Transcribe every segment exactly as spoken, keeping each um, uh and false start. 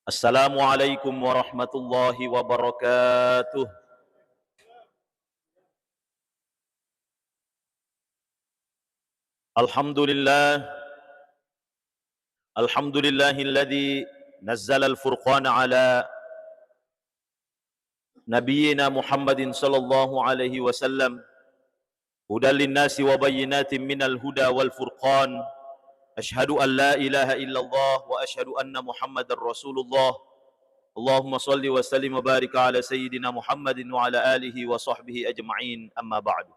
Assalamualaikum warahmatullahi wabarakatuh. Alhamdulillah. Alhamdulillahilladzi nazzalal furqana ala nabiyyina Muhammadin sallallahu alaihi wasallam, hudan linnasi wa bayyinatin minal huda wal furqan. Asyhadu an la ilaha illallah wa asyhadu anna Muhammadar Rasulullah. Allahumma salli wa sallim wa barik ala sayyidina Muhammadin wa ala alihi wa sahbihi ajma'in. Amma ba'du.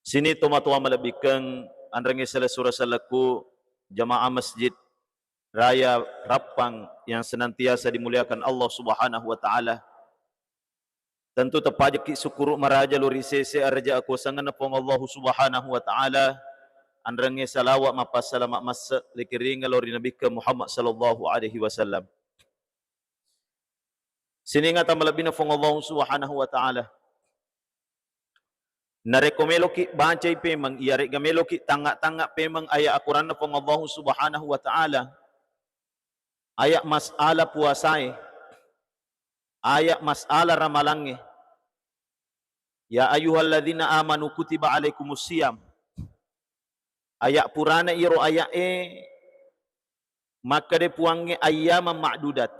Sining tomatoa malebbikkeng, anrengnge sala sura salakku, jamaah Masjid Raya Rappang yang senantiasa dimuliakan Allah Subhanahu wa Ta'ala. Tentu tepajekki sukkuru maraja lao ri sese araja akuasangenna Puang Allahu Subhanahu wa Ta'ala, anrengnge salawa mappassalama masse likiringa lao ri Nabikkeng Muhammad sallallahu alaihi wasallam. Sining ata malebbina Puang Allahu Subhanahu wa Ta'ala. Narekko meloki bacai pemeng, iyare'ga meloki tangnga-tangnga pemeng aya akoranna Puang Allahu Subhanahu wa Ta'ala, aya masala puasae, aya masala ramalangnge. Ya ayyuhalladzina amanu kutiba alaikumus siyam. Aya purana iro aya'e makkeda Puangnge ayyaman ma'dudat.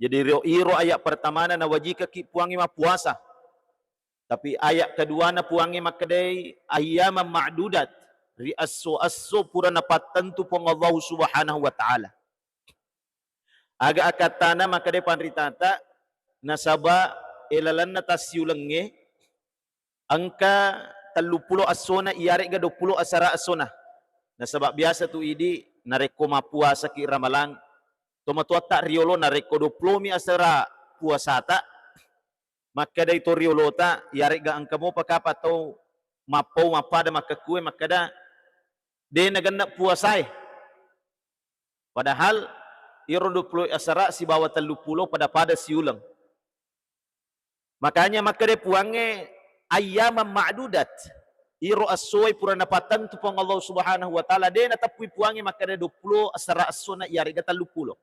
Jadi iro, iro aya pertamana nawajikaki Puangnge mappuasa. Tapi aya keduana Puangnge makkedai ayyaman ma'dudat, ri esso-esso pura napattentu Puang Allahu Subhanahu wa Ta'ala. Aga akkattana makkeda panritata, nasaba ilalenna tassiulengnge engka telluppulo essona iyare'ga duappulo asera essona. Nasaba biasa tu idi narekko mappuasaki Ramalang, tomatoatta riolo narekko duappulomi asera puasata, makkedai to riolota, iyare'ga engka mopa kapang tau mappau mappada makkekkue makkeda, de nagenna puasae. Padahal iro duappulo asera sibawa telluppulo pada-pada siuleng. Makanya makkeda Puangnge ayyaman ma'dudat. Iro essoe pura napattentu Puang Allah Subhanahu wa Ta'ala, de nateppui Puangnge makkeda duappulo asera essona iyare'ga telluppulo.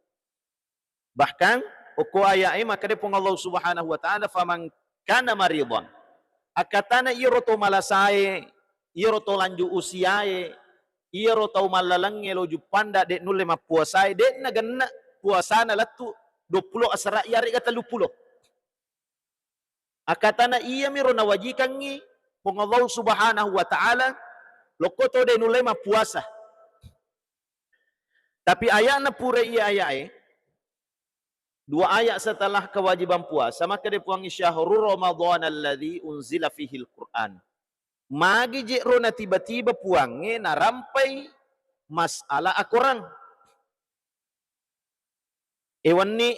Bahkan okko aya'e makkeda Puang Allah Subhanahu wa Ta'ala, "Faman kana maridan." Akkatana iyaro to malasae, iyaro to lanjut usiae, iyaro tau mallalengnge lo juppanda de nulle mappuasae, de nagenna puasana lettu duappulo asera iyare'ga telluppulo. Akkatana iyamiro nawajikangngi Puang Allah Subhanahu wa Ta'ala lokko to de nulle mappuasa. Tapi aya'na pura iya aya'e, dua ayat setelah kewajiban puasa, makkeda Puangnge, "Syahru Ramadan alladzi unzila fihil Qur'an." Magi je ro natiba-tiba Puangnge narampai masala akorang. E wenni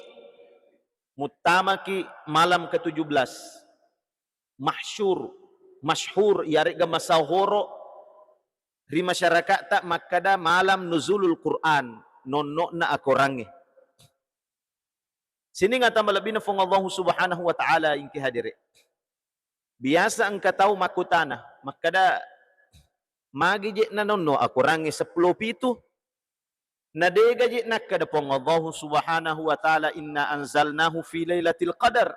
muttamaki malam ketujuh belas. Mahsyur, masyhur, iyare'ga masahoro ri masyarakatta makkeda malam nuzulul Qur'an, nonno'na akorangnge. Sining ata malebbina Puang Allahu Subhanahu wa Ta'ala, ingke hadere. Biasa engka tau makkutana, makkeda, "Magi je nanonno akorangnge seppulo pitu?" Na dega je nakkeda Puang Allahu Subhanahu wa Ta'ala, "Inna anzalnahu fi lailatul qadar."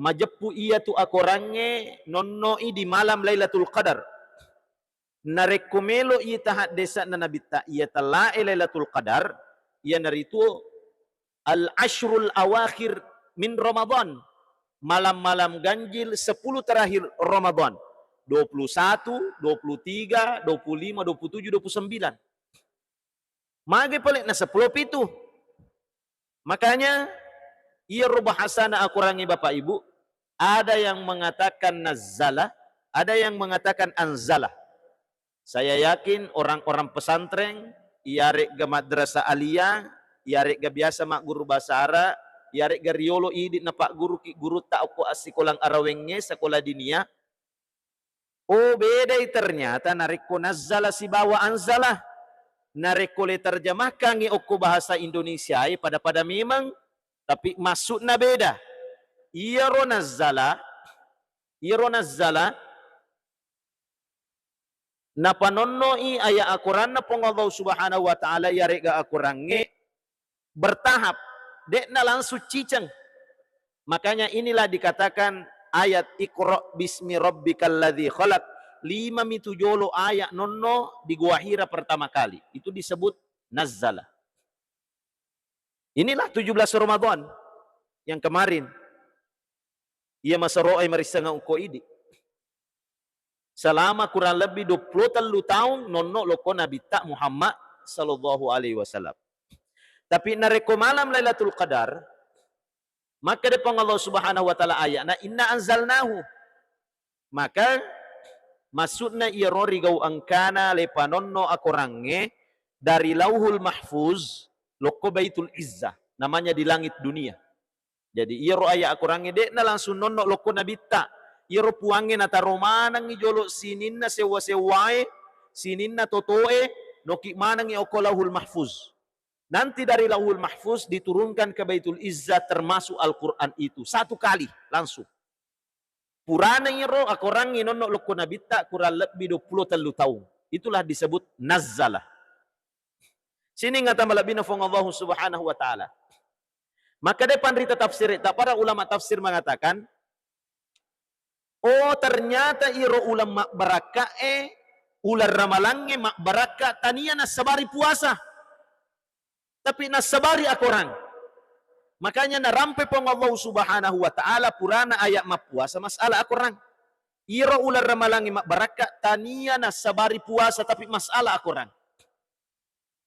Majeppu iyatu akorangnge nonnoi di malam Lailatul Qadar. Narekko melo ita haddese'na Nabitta iya tellae Lailatul Qadar, iyanaritu al-asyrul awakhir min Ramadan, malam-malam ganjil sepuluh terakhir Ramadan, dua puluh satu, dua puluh tiga, dua puluh lima, dua puluh tujuh, dua puluh sembilan. Magi pale na seppulo pitu. Makanya, iyaro bahasana akorangnge Bapak Ibu, ada yang mengatakan nazzala, ada yang mengatakan anzala. Saya yakin orang-orang pesantren, iyare'ga madrasah aliyah, iyare'ga biasa magguru bahasa Arab, iyare'ga riolo idi napagguruki gurutta okko assikolang arawengnge, sekolah diniyah, oh, bedai ternyata narekko nazzala sibawa anzala. Narekko le terjemahkangngi okko bahasa Indonesiae pada-pada memang, tapi maksudna beda. Iyaro nazzala, iyaro nazzala, napanonnoi aya akoranna Puang Allah Subhanahu wa Ta'ala, iyare'ga akorangnge bertahap, de'na langsung ciceng. Makanya inilah dikatakan ayat Iqra bismi rabbikal ladzi khalaq. Lima mitu jolo ayat nonno di Gua Hira pertama kali. Itu disebut nazzala. Inilah tujuh belas Ramadan yang kemarin. Iya masaro'e marissengeng okko idi. Selama kurang lebih dua puluh tellu taung nonno lokko Nabitta Muhammad sallallahu alaihi wasallam. Tapi narekko malam Lailatul Qadar, makkeda Puang Allah Subhanahu wa Ta'ala ayatna, "Inna anzalnahu." Maka maksudna iyaro rigau engkana lepanonno akorangnge dari Lauhul Mahfuz lokko Baitul Izzah, namanya di langit dunia. Jadi iyaro ayat akorangnge de'na langsung nonno lokko Nabitta. Iyaro Puangnge nataro manengngi jolo sininna sewwa-sewwae, sininna totoe, noki manengngi okko Lauhul Mahfuz. Nanti dari Lauhul Mahfuz diturunkan ke Baitul Izzah termasuk Al-Quran itu. Satu kali langsung. Purana iyaro akorangnge nonno lokko Nabitta kurang lebbi dua puluh tellu taung. Itulah disebut nazzala. Sining ata malebbina Fuang Allahu Subhanahu wa Ta'ala. Maka de panrita tafsir, ta para ulama tafsir mengatakan, oh, ternyata iro uleng mabbarakkae, uleng ramalangnge mabbarakka tania nassabari puasa. Tapi nassabari akorang. Makanya narampe Puang Allahu Subhanahu wa Ta'ala purana ayat mappuasa masalah akorang. Iro uleng ramalangnge mabbarakka tania nassabari puasa, tapi masalah akorang.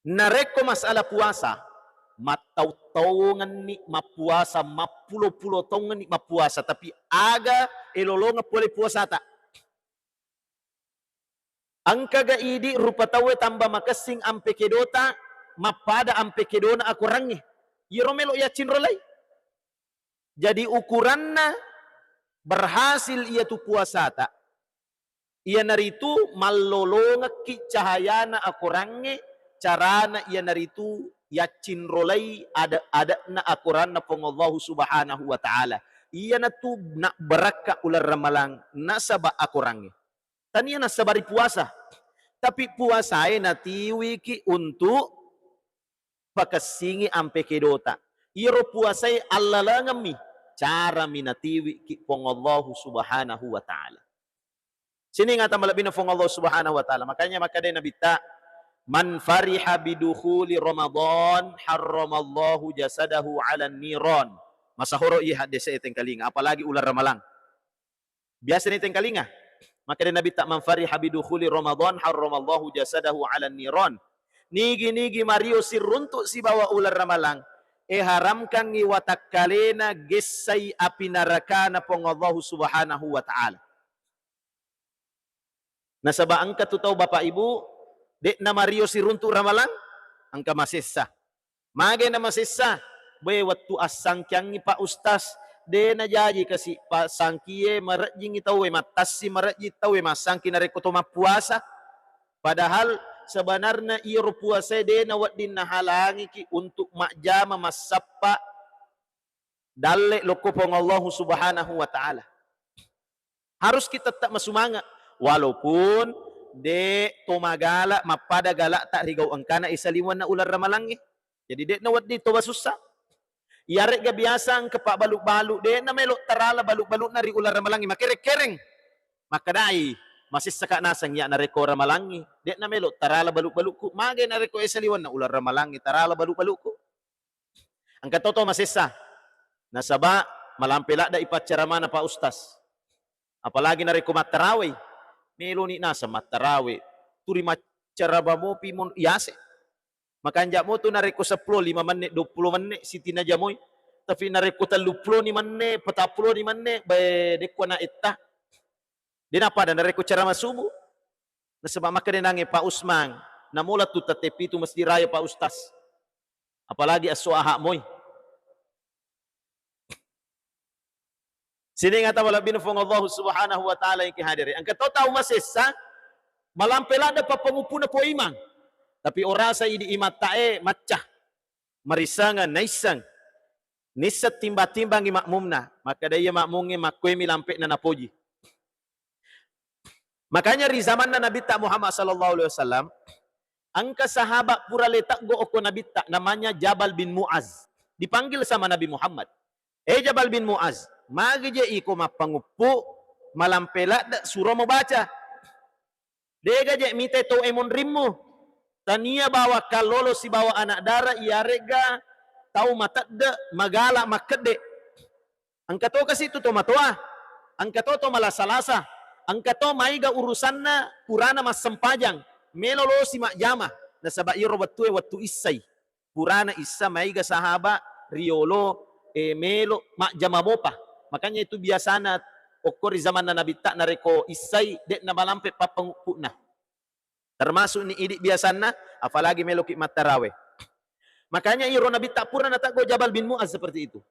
Narekko masalah puasa, mattau-taungenni mappuasa, mappulo-pulo taungenni mappuasa, tapi aga elolongeng pole puasata. Engkaga idi rupa tauwe tamba makessing ampe kedota, mappada ampe kedona akorangnge. Iyaro melo yaccinrolai. Jadi ukuranna berhasil iyatu puasata, iyanaritu mallolongekki cahayana akorangnge, carana iyanaritu yaccinrolai ade-, ade'na akoranna Puang Allahu Subhanahu wa Ta'ala. Iyanatu nabbarakka uleng ramalang nasaba akorangnge. Tania nassabari puasa. Tapi puasae natiwiki untuk pakessingi ampe kedota. Iyaro puasae allalengemmi, carami natiwiki Puang Allahu Subhanahu wa Ta'ala. Sining ata malebbina Fuang Allah Subhanahu wa Ta'ala. Makanya makkeda Nabitta, "Man fariha bidukhuli Ramadan, harramallahu jasadahu 'alan niran." Masahoro iya haddese tengkalinga, apalagi uleng ramalang. Biasa ni tengkalinga. Makkeda Nabitta, "Man fariha bidukhuli Ramadan, harramallahu jasadahu 'alan niran." Nigi-nigi mario siruntu sibawa uleng ramalang, e haramkangngi watakkalena gessai api narakana Puang Allahu Subhanahu wa Ta'ala. Nasaba engka tu tau Bapak Ibu, de'na mario siruntu ramalang, engka masessa. Mage na masessa? Boe, wettu assangkiangngi Pak Ustaz, de najaji kasi pa-, sangkie, marejjingngi tauwe, mattassi marejji tauwe massangki narekko to mappuasa. Padahal sebenarna iyaro puasae de nawedding nahalangiki untuk majjama massappa dalle lokko Puang Allahu Subhanahu wa Ta'ala. Harus kita tetap masumanga, walaupun de to magala mappada galakta rigau engkana isaliwenna uleng ramalangnge. Jadi de nawedding to basussa. Iyaregga biasa engka pabbalu-balu, de namelo tarala balu-baluna ri uleng ramalangnge, makereng-kereng. Makkedai, masessaka naseng iya narekko ramalangnge, de namelo tarala balu-balukku, mage narekko isaliwenna uleng ramalangnge tarala balu-balukku. Engka to tau masessa. Nasaba malampe ladde ipaccaramana Pak Ustaz. Apalagi narekko mattarawei, meloni naseng mattarawe. Turi maccarama mopi mon yase. Makanja motu narekko seppulo lima menne, dua puluh menne, sitinaja moi. Tapi narekko telluppulo ni menne, petappulo ni menne, be, dekko na etta. De napada narekko carama subuh. Nasaba makkedanangnge Pak Usman, namola tu tette pitu Masjid Raya Pak Ustaz. Apalagi esso Aha moi. Sining ata malebbina Fuang Allahu Subhanahu wa Ta'ala engka hadere. Engka to tau masessa, malampe ladde pappanguppuna poimang. Tapi orasa idi imattae macca. Marissengeng, naisseng. Nisseng timbang-timbangi makmumna. Makkeda iya makmungnge, makkuemi lampe'na napoji. Makanya ri zamanna Nabitta Muhammad sallallahu alaihi wasallam, Engka sahabat pura le teggo okko Nabitta, namanya Jabal bin Muaz. Dipanggil sama Nabi Muhammad. Eh, Jabal bin Muaz, magi je iko mappanguppu, malampe ladde suro mubaca. Dega je mite tau e monrimmu. Tania bawa kallolo sibawa anak dara iyaregga tau matedde magala makkedde. Engka to kasi tu tomatoa, engka to to malasa-lasa, engka to maiga urusanna purana massempajang, melo losi majjama, nasaba iyaro wettue wettu issai. Purana issa maiga sahaba riolo, eh, melo majjama mopa. Makanya itu biasana okko ri zamanna Nabitta narekko issai, de'na malampe pappanguppu'na. Termasuk ni idi biasanna, apalagi meloki mattarawe. Makanya iro Nabitta pura nateggo Jabal bin Muaz seperti itu.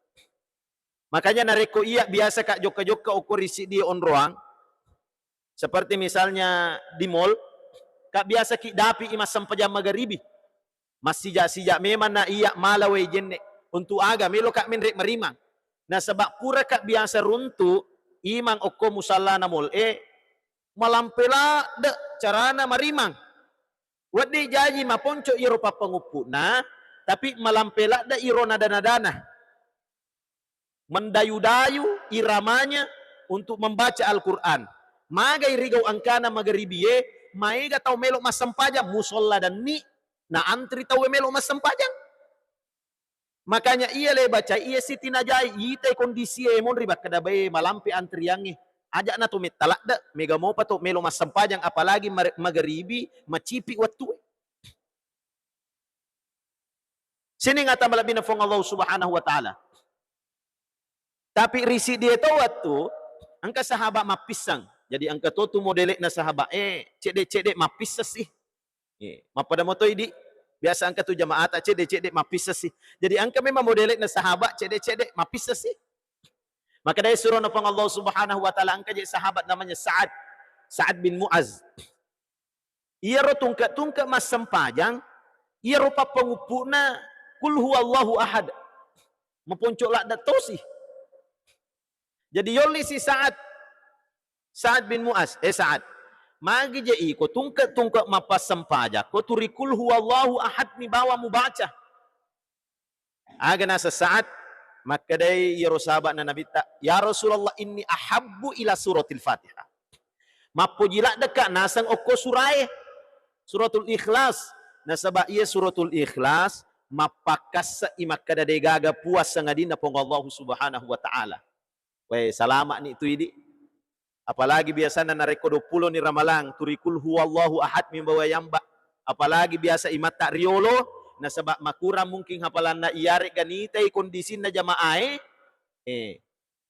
Makanya narekko iya biasa ka jokka-jokka okko ri siddi onroang, seperti misalnya di mall, ka biasa ki dapi i massempajang magaribi. Massija-sija memang na iya mala wae jenne. Untuk aga melo ka menre marimang. Nasaba pura ka biasa runtu imang okko musallana mall e, malampe ladde carana marimang. Wedding jaji maponco iro pappanguppu'na, tapi malampe ladde iro nada-nadana. Mendayu-dayu iramanya untuk membaca Al-Quran. Magai rigau engkana magaribie, maega tau melo massempajang, musolla denni, na antri tau melo massempajang. Makanya iya le bacai iya sitinajai, itai kondisie monri bakkeda bae malampe antriangnge. Aja na to metta ladde, mega mopa to melo massempajang, apalagi mar-, magaribi macipi wettue. Sining ata malebbina Fuang Allah Subhanahu wa Ta'ala. Tapi ri siddi to wettu, engka sahabat mappisseng. Jadi engka to tu modele'na sahabat, eh, cedde-cedde mappisseng sih. Eh, mappada moto idi, biasa engka tu jamaata cedde-cedde mappisseng sih. Jadi engka memang modele'na sahabat cedde-cedde mappisseng sih. Maka dari surona Fuang Allah Subhanahu wa Ta'ala, engka je sahabat namanya Sa'ad, Sa'ad bin Mu'az. Iyaro tungke-tungke massempajang, iyaro pappanguppu'na Qul huwallahu ahad. Maponco ladde tosi. Jadi yolli si Sa'ad, Sa'ad bin Mu'az, eh Sa'ad, magi je iko tungke-tungke mappassempajang, ko turi Qul huwallahu ahad mi bawa mubaca. Aga naseng Sa'ad, makkedai iyaro sahaba'na Nabitta, "Ya Rasulullah, inni ahabbu ila suratil Fatihah." Mappoji laddekka naseng okko surae, Suratul Ikhlas. Nasaba iya Suratul Ikhlas mappakkasse'i makkeda degaga puang sangadinna Puang Allahu Subhanahu wa Ta'ala. Wae, salama ni tu idi. Apalagi biasana narekko duappulo ni Ramalang, turi Qul huwallahu ahad mi bawa yamba. Apalagi biasa imatta riolo, nasaba makurang mungkin hafalanna, iyaregga nitai kondisinna jamaae. Eh,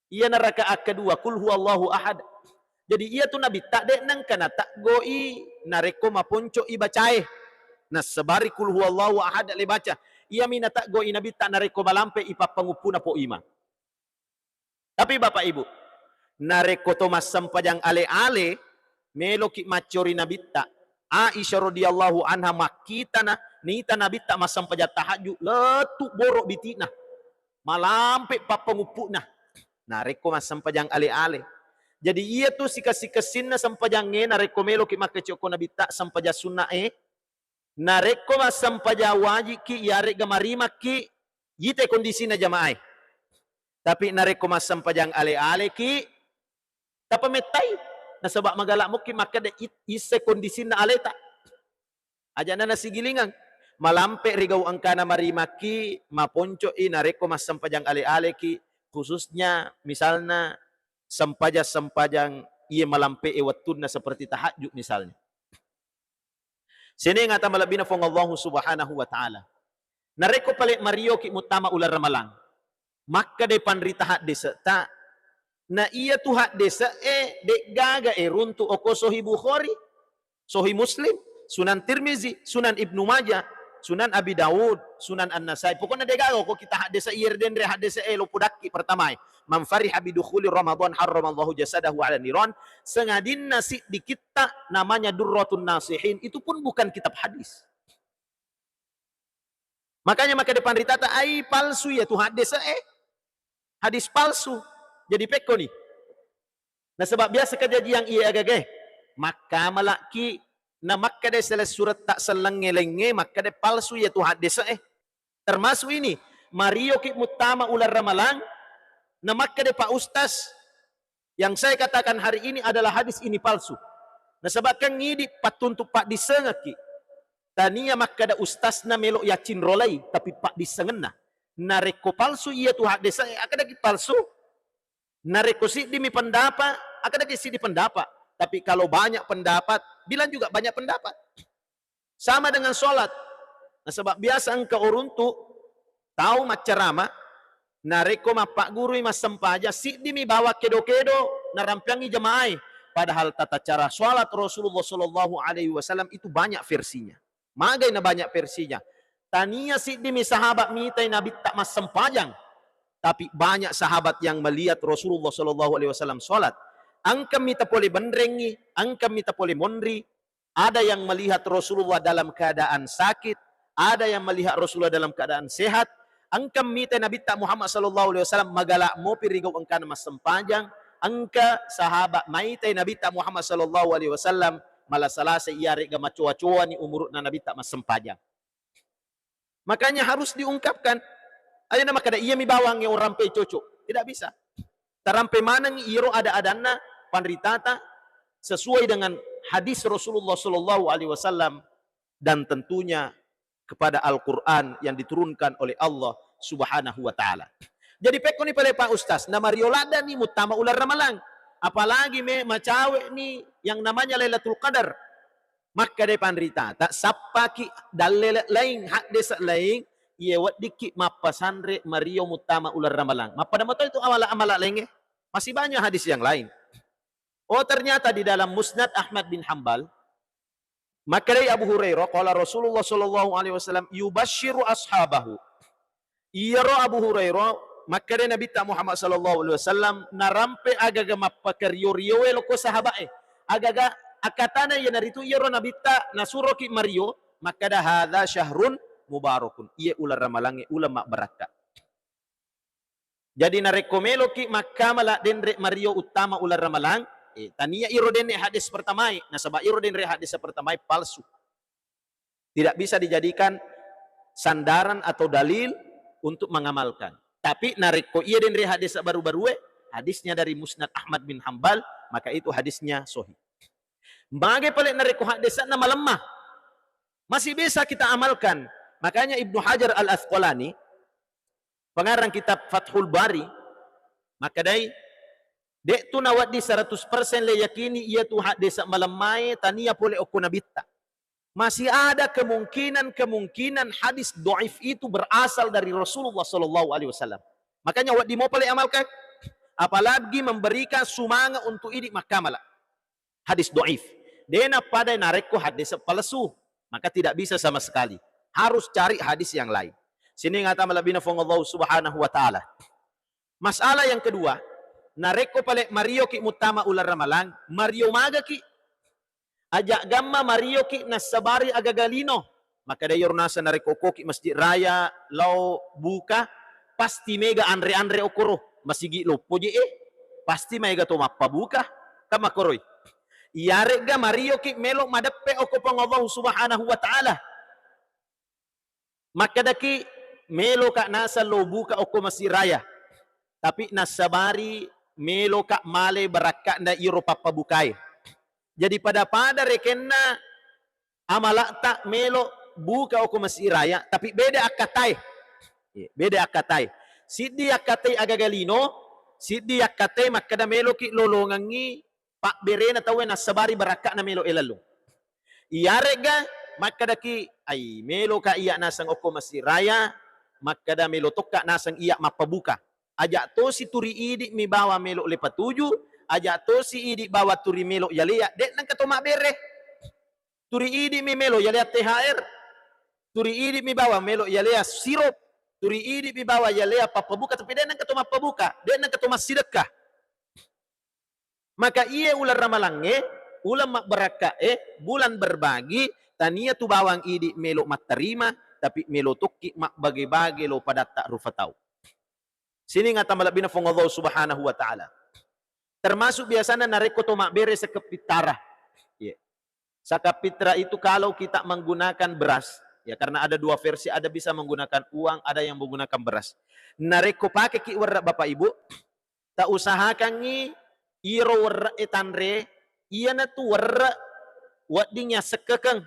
iya naraka akkadua, Qul huwallahu ahad. Jadi iya tu Nabitta de nengka nateggoi narekko maponco i bacae. Nassabari Qul huwallahu ahad le baca. Iyami nateggoi Nabitta narekko malampe i pappanguppuna po imang. Tapi Bapak Ibu, narekko to massempajang ale-ale, meloki maccori Nabitta, Aisyah radhiyallahu anha makkitana, nita Nabitta massempajang tahajud, lettu boro biti'na, malampe pappanguppu'na. Narekko massempajang ale-ale. Jadi iya tu sikessi-kessinna sempajangnge, narekko meloki makkecokko Nabitta sempajang sunna'e, narekko massempajang wajikki, iyaregga marimakki, yite kondisina jamaae. Tapi narekko massempajang ale-aleki, tapamettai. Nasaba magala mukki makkeda it-, isse kondisinna aleta. Ajana nasigilingang. Malampe rigau engkana marimakki, maponco'i narekko massempajang ale-aleki, khususnya misalna sempajang-sempajang iye malampe e wettunna seperti tahajud misalnya. Seneng ata malebbina Fuang Allahu Subhanahu wa Ta'ala. Narekko pale marioki muttama uleng Ramalang, makkeda panrita haddese ta, na iya tu haddese e de'gaga e runtu oko Sahih Bukhari, Sahih Muslim, Sunan Tirmizi, Sunan Ibnu Majah, Sunan Abi Daud, Sunan An-Nasai. Pokokna de'gaga oko kita haddese iyer denre haddese e lo pudakki pertama e. Man fariha bidukhuli Ramadan harramallahu jasadahu ala niran. Sengadinna siddi kitta namanya Durratun Nasihin, itu pun bukan kitab hadis. Makanya maka depan ritata ai palsu ya tu hadis e. Hadis palsu. Jadi pekko ni. Nasaba biasa kajajiang iya agage. Makkamalaki na makkeda selessuretta sellengnge laingnge, makkeda palsu iyatu haddese'e. Termasuk ini, marioki muttama uleng ramalang, na makkeda Pak Ustaz, yang saya katakan hari ini adalah hadis ini palsu. Nasaba kan idi pattuntu paddissengekki. Tania makkeda ustazna melo yaccinrolai, tapi paddissengenna. Narekko palsu iyatu haddese'e, akkedaki palsu. Narekko siddimi pendapat, akkedaki siddi pendapat. Tapi kalau banyak pendapat, bilang juga banyak pendapat. Sama dengan sholat. Nasaba biasa engka uruntu tau maccarama, narekko mappaggurui massempajang, siddimi bawang kedo-kedo narampeangngi jamaah. Padahal tata cara sholat Rasulullah Shallallahu Alaihi Wasallam itu banyak versinya. Magai na banyak versinya. Tania siddimi sahabat mitai Nabitta massempajang, tapi banyak sahabat yang melihat Rasulullah Shallallahu Alaihi Wasallam sholat. Engka mita pole benrengi, engka mita pole monri, ada yang melihat Rasulullah dalam keadaan sakit, ada yang melihat Rasulullah dalam keadaan sehat. Engka mita Nabitta Muhammad Shallallahu Alaihi Wasallam magala mopi rigau engkana massempajang. Engka sahabat maitai Nabitta Muhammad Shallallahu Alaihi Wasallam malasa-lasa iyarega macoa-coani umuruna Nabitta massempajang. Makanya harus diungkapkan. Aja na makkeda, "Iya mi bawang yang orang pe cocok." Tidak bisa. Tarampe maneng iro ada-adanna panritata sesuai dengan hadis Rasulullah Shallallahu Alaihi Wasallam dan tentunya kepada Al-Quran yang diturunkan oleh Allah Subhanahu wa Ta'ala. Jadi, pekkoni pale Pak Ustaz, na mario laddani muttama uleng ramalang, apalagi me macawe ni yang namanya Lailatul Qadar. Makkedai panritata, sappaki dalle laing, haddese laing, iye weddikki mappasanre mario muttama uleng ramalang. Mappada moto itu amala-amala laingnge. Masih banyak hadis yang lain. Oh, ternyata di dalam Musnad Ahmad bin Hambal, makkedai Abu Hurairah, qala Rasulullah sallallahu alaihi wasallam, yubashiru ashabahu. Iyaro Abu Hurairah, makkedai Nabitta Muhammad sallallahu alaihi wasallam, narampe agaga mappakario-rioe loko sahaba'e. Agaga akkatana iyanaritu iyaro Nabitta nasuroki mario, makkeda, "Hadza syahrun mubarakun." Iye uleng ramalangnge, uleng mabbarakka. Jadi narekko meloki makkamala denre mario uttama uleng ramalang, eh, tania iro denre hadis pertamae, nasaba iro denre hadis pertamae palsu. Tidak bisa dijadikan sandaran atau dalil untuk mengamalkan. Tapi narekko iya denre hadis baru-barue, hadisnya dari Musnad Ahmad bin Hambal, maka itu hadisnya sahih. Mage pale narekko hadisna malemma, masih bisa kita amalkan. Makanya Ibnu Hajar Al-Asqalani, pengarang kitab Fathul Bari, makkedai, de'tu nawedding seratus persen le yakini iyatu hadis malemmae tania pole okko Nabitta. Masih ada kemungkinan-kemungkinan hadis doif itu berasal dari Rasulullah sallallahu alaihi wasallam. Makanya wedding mo pale amalkan, apalagi memberikan semangat untuk idi makkamala. Hadis doif. Dena pada narekko hadis palsu, maka tidak bisa sama sekali. Harus cari hadis yang lain. Sini ngata malebina Fuang Allah Subhanahu wa Ta'ala. Masalah yang kedua, narekko pale marioki muttama uleng ramalang, mario magaki. Aja gamma marioki nassabari agaga lino. Makkeda iyaro naseng narekko okkoki Masjid Raya lao buka, pasti mega anre-anre okkoro. Masigi loppo je e, pasti maega to mappabuka. Kan makkoroi. Iyaregga marioki melo madeppe okko Puang Allah Subhanahu wa Ta'ala. Makkedaki meloka naseng lo buka okko Masjid Raya, tapi nassabari meloka male barakka'na iyaro pappabukae. Jadi pada-pada rekenna amala'ta melo buka okko Masjid Raya, tapi beda akkatae. Iya, beda akkatae. Siddi akkatae agaga lino, siddi akkatae makkeda meloki lolongengngi pabberena tauwe nassabari barakka'na melo elellung. Iyaregga makkedaki, ai, meloka iya naseng okko Masjid Raya, makkeda melo tokka naseng iya mappabuka. Aja tosi turi idi mi bawa melo le patuju, aja tosi idi bawa turi melo yalea, de nengka to mabbere. Turi idi mi melo yalea T H R, turi idi mi bawa melo yalea sirop, turi idi mi bawa yalea pappabuka, tapi de nengka to mappabuka, de nengka to massidekka. Maka iye uleng ramalangnge, uleng mabbarakkae, bulan berbagi, tania tu bawang idi melo mattarima, tapi melo tokki mabbage-bage lo padatta rufa tau. Sining ata malebbina Fuang Allah Subhanahu wa Ta'ala. Termasuk biasana narekko to mabbere sekeppittara. Iya. Zakat fitrah itu kalau kita menggunakan beras, ya, karena ada dua versi, ada bisa menggunakan uang, ada yang menggunakan beras. Narekko pakeki werre' Bapak Ibu, tausahakangngi iro werre'e tanre, iyanatu werre' wedding yassekkekeng.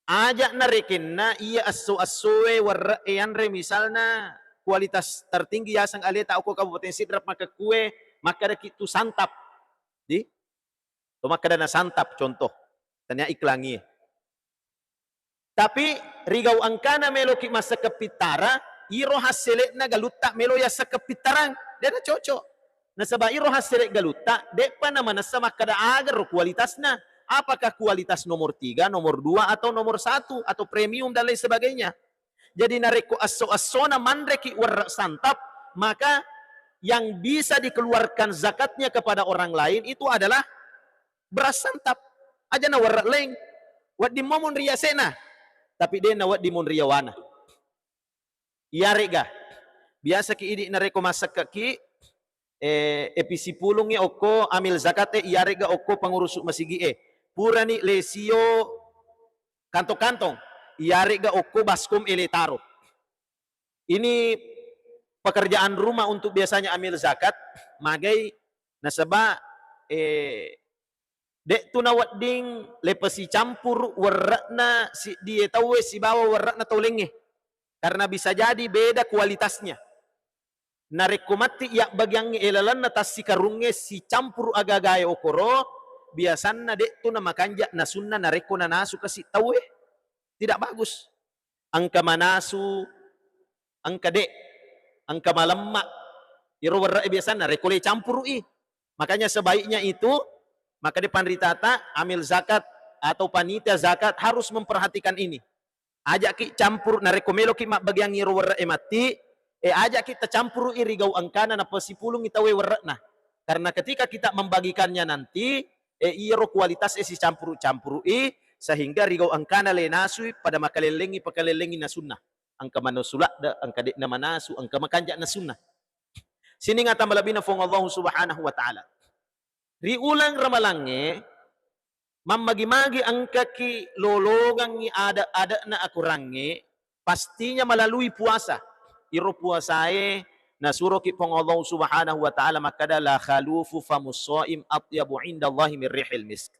Aja' narekenna iya esso-essoe werre'e yanre, misalna kualitas tertinggi yaseng aleta okko Kabupaten Sidrap makkekkue, makkedaki tu santap. Di? To makkeda na santap, contoh. Tania iklangie. Tapi rigau engkana meloki massekke pittara, iro hassele'na galutta melo yassekke pittarang, de' nacocok. Nasaba iro hassele' galutta de'pa namanessa makkeda aga ro kualitasna. Apakah kualitas nomor tiga, nomor dua, atau nomor satu, atau premium dan lain sebagainya. Jadi narekko esso-essona manreki werre' santap, maka yang bisa dikeluarkan zakatnya kepada orang lain itu adalah beras santap. Aja' na werre' laing. Wedding mo monri yase'na, tapi de' na wedding monri yawana. Iyare'ga biasaki idi' narekko massekkeki, eh, epi sipulungnge okko amil zakat e, iyare'ga okko pengurusu masigi'e. Purani lesio kantong-kantong, iyare'ga okko baskom ele taro. Ini pekerjaan rumah untuk biasanya amil zakat, magai nasaba, eh, de' tu nawedding lepesi campuru werre'na siddie tauwe sibawa werre'na tau laingnge. Karena bisa jadi beda kualitasnya. Narekko matti yabbagiangnge, eh, lalenna tassikarungnge sicampuru aga-agae okoro, biasanna de' tu namakanja' nasunna narekko nanasu kasi' tauwe. Tidak bagus. Engka manasu, engka de', engka malemma'. Iro werre'e biasanna rekko le campuru'i. Makanya sebaiknya itu, maka de' panritata, amil zakat atau panitia zakat harus memperhatikan ini. Aja'ki campuru, narekko meloki mabbagiangngi ro werre'e matti, eh, aja'ki tacampuru'i ri gau engkana napasipulungngi tauwe werre'na. Karena ketika kita membagikannya nanti, eh, iyaro kualitas e sicampuru-campuru'i, sehingga ri gau engkana le nasui pada makalellengngi, pakalellengngi nasunna. Engka manasu ladde', engka de'na manasu, engka makanja' nasunna. Sining ata malebbina Fuang Allahu Subhanahu wa Ta'ala. Ri uleng Ramalangnge, mammagi-magi engkaki lolongengngi ade'-ade'na akorangnge, pastinya melalui puasa. Iro puasae nasuroki Puang Allah Subhanahu wa Ta'ala makkeda, "La khalufu famus shaim atyabu indallahi min rihil misk."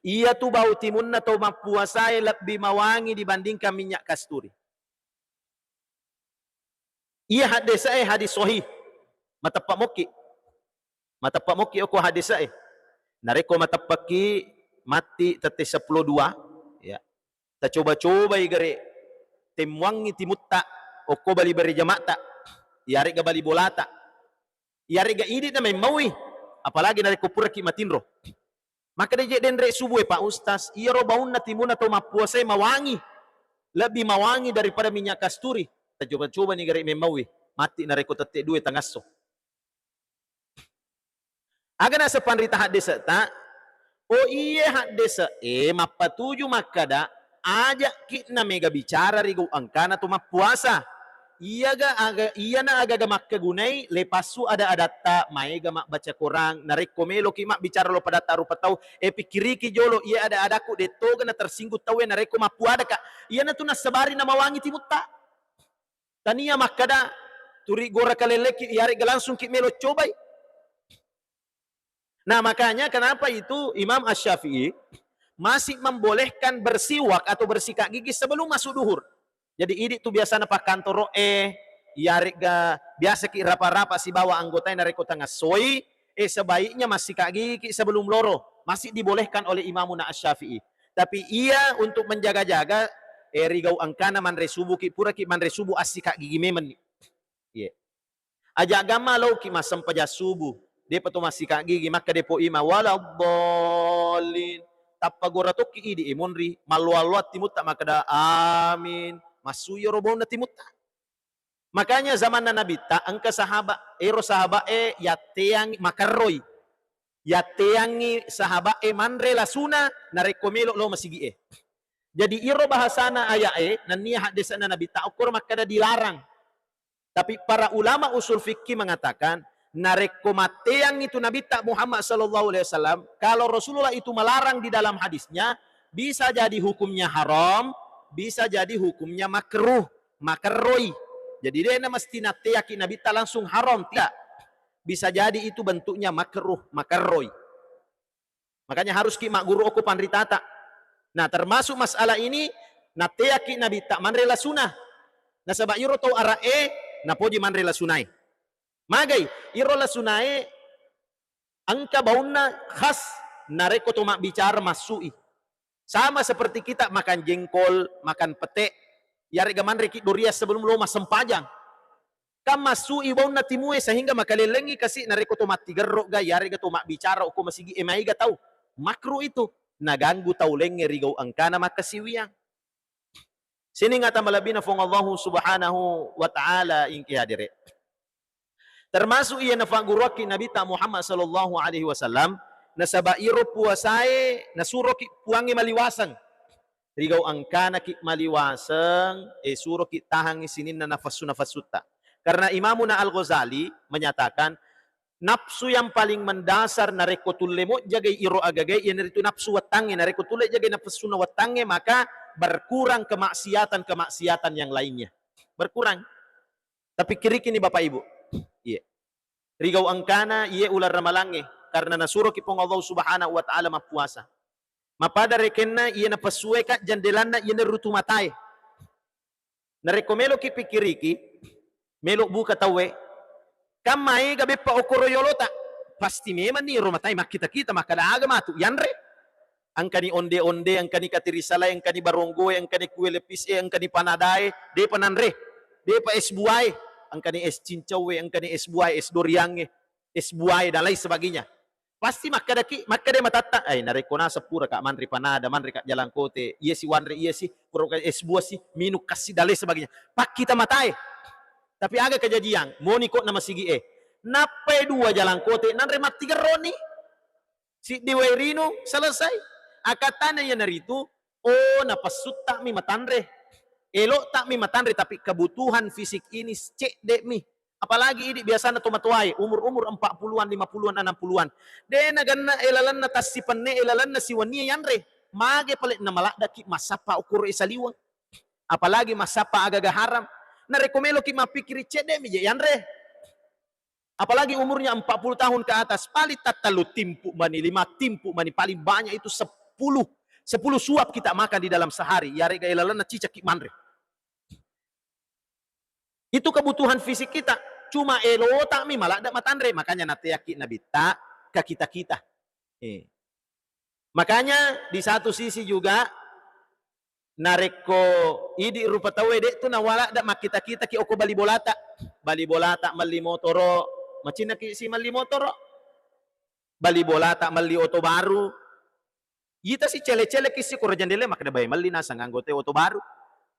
Iyatu bau timunna tau mappuasae lebbi mawangi dibandingkan minyak kasturi. Iya haddese'e hadis sahih. Mateppa mokki. Mateppa mokki okko haddese'e. Narekko mateppakki matti tette seppulo dua, ya. Tacoba-cobai gare temmuangngi timutta okko bali bere jama'ta. Iyare'ga bali bolata. Iyare'ga idi' na memmaui. Apalagi narekko puraki matinro. Makkeda je denre subue, Pak Ustaz, iyaro baunna timuna tau mappuasae mawangi, lebbi mawangi daripada minyak kasturi. Tacoba-cobani gare memmaui, matti narekko tette dua tangasso. Aga naseng panrita haddese'ta? Oh iye haddese'e mappatuju makkeda, aja'ki na mega bicara ri gau engkana to mappuasa. Iyaga aga, iyana agaga makkegunai le passu ada-adatta, maega mabbaca Korang, narekko meloki mabbicara lo padatta rupa tau, eh, pikkiriki jolo, iya ada-adakku de' toga na tersinggung tauwe narekko mappuadaka. Iyanatu nassabari namawangi timutta. Tania makkeda, turi gora kalelleki, iyare'ga langsungki melo cobai. Nah, makanya kenapa itu Imam Asy-Syafi'i masih membolehkan bersiwak atau bersikat gigi sebelum masuk duhur. Jadi, idi' tu biasana pakkantoro'e, iyare'ga biasaki rapa-rapa sibawa anggotae narekko tangassoi, eh, sebaiknya massikat gigiki sebelum loro. Masih dibolehkan oleh Imamuna Asy-Syafi'i. Tapi iya untuk menjaga-jaga, eh, ri gau engkana manre subuki, puraki manre subuh assikat gigi memenni. Iye. Aja' gamma laoki massempajang subuh, de'pa to massikat gigi, makkeda de'po imang, "Waladdallin." Tappa gora tokki idi' e monri, malloa-loa timutta makkeda, "Amin." Massu iyaro baunna timutta. Makanya zamanna Nabitta, engka sahaba, ero sahaba'e yatteang makarroi. Yatteangngi sahaba'e manre lasuna narekko melo lao masigi'e. Jadi, iro bahasana aya'e, nennia haddese'na Nabitta, okkoro makkeda dilarang. Tapi para ulama usul fikih mengatakan, Narekko matteang itu Nabitta Muhammad sallallahu alaihi wasallam, kalau Rasulullah itu melarang di dalam hadisnya, bisa jadi hukumnya haram, bisa jadi hukumnya makruh, makerroi. Jadi, de' na mesti natteaki Nabitta langsung haram, tidak. Bisa jadi itu bentuknya makruh, makerroi. Makanya harus ki magguru okko panritata. Nah, termasuk masalah ini, natteaki Nabitta manre lasuna. Nasaba iro tau Ara'e napoji manre lasunae. Magai, iro lasunae engka baunna khas narekko to mabbicara massui. Sama seperti kita makan jengkol, makan pete, yarega manre ki doriang sebelum lo massempajang. Kan massui baunna timue sehingga makalellengi kasi narekko to mattigerro ga, yarega to mabbicara okko masigi e maega tau. Makruh itu. Naganggu tau laingnge ri gau engkana makkasiwiang. Sining ata malebbina Fuang Allahu Subhanahu wa Ta'ala, ingki hadere. Termasuk iya nafagguruakki Nabitta Muhammad sallallahu alaihi wasallam, nasaba iro puasae nasuroki Puangnge maliwaseng. Ri gau engkana ki maliwaseng, e suroki tahangngi sininna nafassu-nafassutta. Karena Imamuna Al-Ghazali menyatakan, nafsu yang paling mendasar narekko tulle mojjagai iro agagai, iyanaritu nafsu wettangnge. Narekko tulle jagai nafassunna wettangnge, maka berkurang kemaksiatan-kemaksiatan yang lainnya. Berkurang. Tapikkirikini Bapak Ibu. Iya. Ri gau engkana iye uleng ramalangnge, karena nasuroki Puang Allah Subhanahu wa Ta'ala mappuasa. Mapada rekenna iye napessueka jandelanna iye narutu matae. Narekko meloki pikkiriki, melo buka tauwe, kan maega beppa okoro yolota, pasti memanni ro matae makkita-kita, makkada aga matu yanre. Engkani onde-onde, engkani katirisalai, engkani baronggoe, engkani kue lepis e, engkani panadae, depa nanre, depa es buae, engkani es cincauwe, engkani es buae, es doriangnge, es buae, dan lain sebagainya. Pasti makkadaki, makkada matatta, "Ai, narekko naseng puraka manre panada, manreka jalangkote, iya si wanre, iya si, puraka es buah si, minung kassi, dan lain sebagainya." Pakkita matae. Tapi aga kejadian, moni ko namasigi e. Nappai dua jalangkote, nanre mattigerroni. Siddi wae rinung, selesai. Akatana iyanaritu, oh, napessutta'mi matanre. Elo'ta'mi matanre, tapi kebutuhan fisik ini cedde'mi. Apalagi idi biasana tomatoae, umur-umur empat puluhan, lima puluhan, enam puluhan. De naganna elalenna tassipenne, elalenna siwennie yanre. Mage pale namaladdaki massappa okoro e saliweng. Apalagi massappa agaga haram. Narekko meloki mappikkiri, cedde'mi je yanre. Apalagi umurnya empat puluh tahun ke atas, paling tattellu timpu mani, lima timpu mani, paling banyak itu sepuluh, sepuluh suap kita makan di dalam sehari, yarega elalenna cicakki manre. Itu kebutuhan fisik kita. Cuma elota'mi maladda matanre, makanya nateakki Nabitta ka kita-kita. Eh. Makanya di satu sisi juga, narekko idi rupa tauwe, de tu nawaladda makkita-kitaki okko bali bolata. Bali bolata, melli motoro, macinnaki si melli motoro. Bali bolata, melli oto baru. Ita si cele-celeki si koro jandele, makkeda bae melli naseng anggotae oto baru.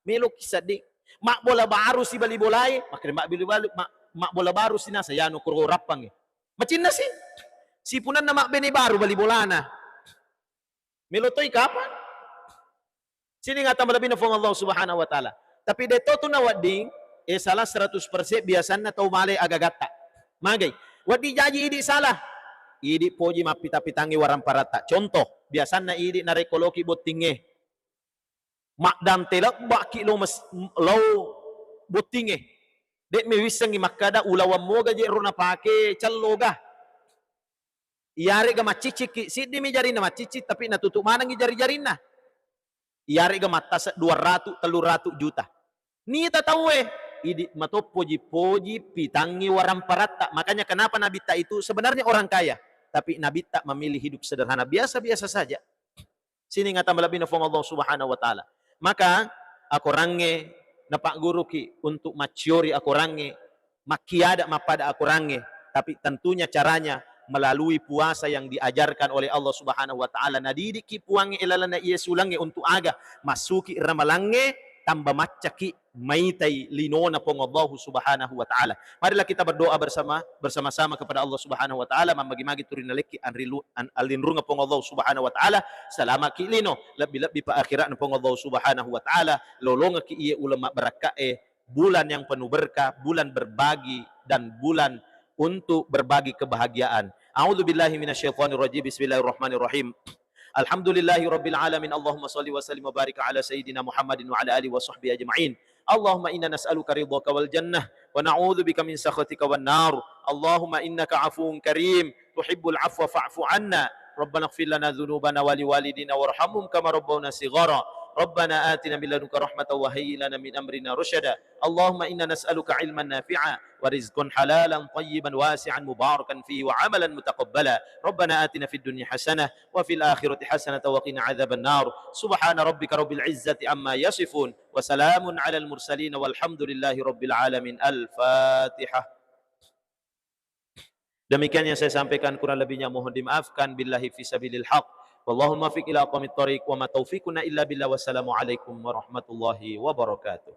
Meloki sedding. Mabbola baru si bali bolae, makkeda mabbali balu, ma-, mabbola baru si naseng yanu koro rappangnge. Macinna si. Sipunanna mabbene baru bali bolana. Melo toi kapang? Sining ata malebbina Fuang Allah Subhanahu wa Ta'ala. Tapi de to tu nawedding, eh, salah seratus persen biasanna tau male agagatta. Magai? Wedding jaji idi salah. Idi poji mappita-pitangngi waramparatta. Contoh, biasanna idi narekko loki bottingnge. Maddante lebbaki lo mes-, lo bottingnge. De mi wissengngi makkada ulaweng moga je ro napake celloga. Iyarega maccicikki, siddimi jarinna maccicik, tapi natutup manengngi jari-jarinna. Iyarega mattase dua ratu, tellu ratu juta. Nita tauwe, idi matoppoji-poji pitangngi waramparatta. Makanya kenapa Nabitta itu sebenarnya orang kaya, tapi Nabitta memilih hidup sederhana, biasa-biasa saja. Sining ata malebbina Fuang Allah Subhanahu wa Ta'ala. Maka akorangnge napagguruki untuk macciori akorangnge, makkiada mappada akorangnge, tapi tentunya caranya melalui puasa yang diajarkan oleh Allah Subhanahu wa Ta'ala. Nadidikki Puangnge ilalenna iye sulengnge untuk aga? Massuki ramalangnge, tamba maccaki maitai linona Puang Allahu Subhanahu wa Ta'ala. Marilah kita berdoa bersama, bersama-sama kepada Allah Subhanahu wa Ta'ala, mammagi-magi turinna lekki anrilu-, an-, allinrunga Puang Allahu Subhanahu wa Ta'ala, salamaki lino, lebbi-lebbi pa akhiratna Puang Allahu Subhanahu wa Ta'ala, lolongaki iye uleng mabbarakkae, bulan yang penuh berkah, bulan berbagi, dan bulan untuk berbagi kebahagiaan. A'udzubillahi minasyaitonirrajim. Bismillahirrahmanirrahim. Alhamdulillahi rabbil alamin. Allahumma shalli wa sallim wa barik ala sayyidina Muhammadin wa ala alihi wa sahbihi ajma'in. Allahumma inna nas'aluka ridhaka wal jannah wa na'udzubika min sakhatika wan nar. Allahumma innaka afuwun karim tuhibbul afwa fa'fu anna. Rabbana ighfir lana dzunubana wa liwalidina warhamhum kama rabbawna shighara. Rabbana atina min ladunka rahmatan wa hayyi lana min amrina rasyada. Allahumma inna nas'aluka ilman nafi'a wa rizqan halalan tayyiban wasi'an mubarakan fihi wa amalan mutaqabbala. Rabbana atina fid dunya hasanah wa fil akhirati hasanatan wa qina adzaban nar. Subhana rabbika rabbil izzati amma yasifun wa salamun alal mursalin walhamdulillahi rabbil alamin. Al-Fatihah. Demikian yang saya sampaikan, kurang lebihnya mohon dimaafkan. Billahi fi sabilil haq. Wallahul muwaffiq ila aqwamit thariq wa ma taufiquna illa billah. Wassalamualaikum warahmatullahi wabarakatuh.